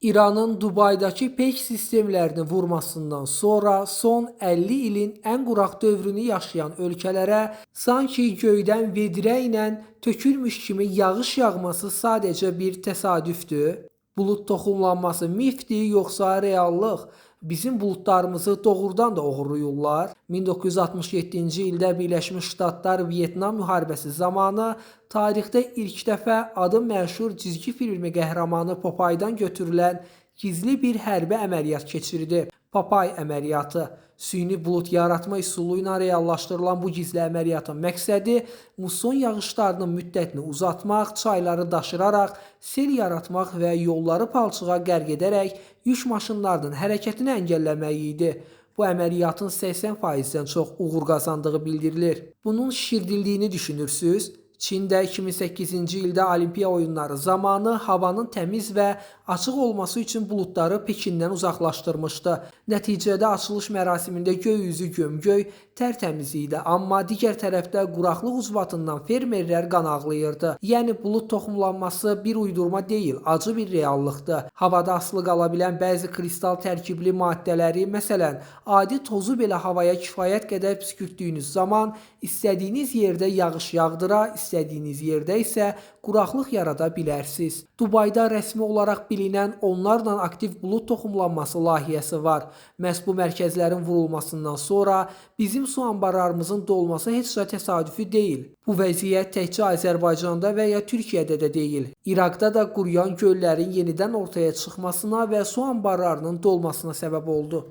İranın Dubaydakı peyk sistemlərini vurmasından sonra son 50 ilin ən quraq dövrünü yaşayan ölkələrə sanki göydən vedrə ilə tökülmüş kimi yağış yağması sadəcə bir təsadüfdür? Bulud toxumlanması mifdir yoxsa reallıq? Bizim buludlarımızı doğrudan da oğurlayırlar. 1967-ci ildə Birləşmiş Ştatlar Vyetnam müharibəsi zamanı tarixdə ilk dəfə adı məşhur cizgi filmi qəhrəmanı Popaydan götürülən gizli bir hərbi əməliyyat keçirdi. Popay əməliyyatı. Süni bulud yaratma üsulu ilə reallaşdırılan bu gizli əməliyyatın məqsədi muson yağışlarının müddətini uzatmaq, çayları daşıraraq sel yaratmaq və yolları palçığa qərq edərək yük maşınlarının hərəkətini əngəlləmək idi. Bu əməliyyatın 80%-dən çox uğur qazandığı bildirilir. Bunun şişirdildiyini düşünürsüz? Çində 2008-ci ildə Olimpiya oyunları zamanı havanın təmiz və açıq olması üçün buludları Pekindən uzaqlaşdırmışdı. Nəticədə açılış mərasimində göy üzü gömgöy, tərtəmiz idi, amma digər tərəfdə quraqlıq ucbatından fermerlər qan ağlayırdı. Yəni bulud toxumlanması bir uydurma deyil, acı bir reallıqdır. Havada asılı qala bilən bəzi kristal tərkibli maddələri, məsələn, adi tozu belə havaya kifayət qədər püskürtdüyünüz zaman istədiyiniz yerdə yağış yağdıra, istədiyiniz yerdə isə quraqlıq yarada bilərsiniz. Dubayda rəsmi olaraq bilinən onlarla aktiv bulud toxumlanması layihəsi var. Məhz bu mərkəzlərin vurulmasından sonra bizim su anbarlarımızın dolması heç də təsadüfi deyil. Bu vəziyyət təkcə Azərbaycanda və ya Türkiyədə də deyil. İraqda da quruyan göllərin yenidən ortaya çıxmasına və su anbarlarının dolmasına səbəb oldu.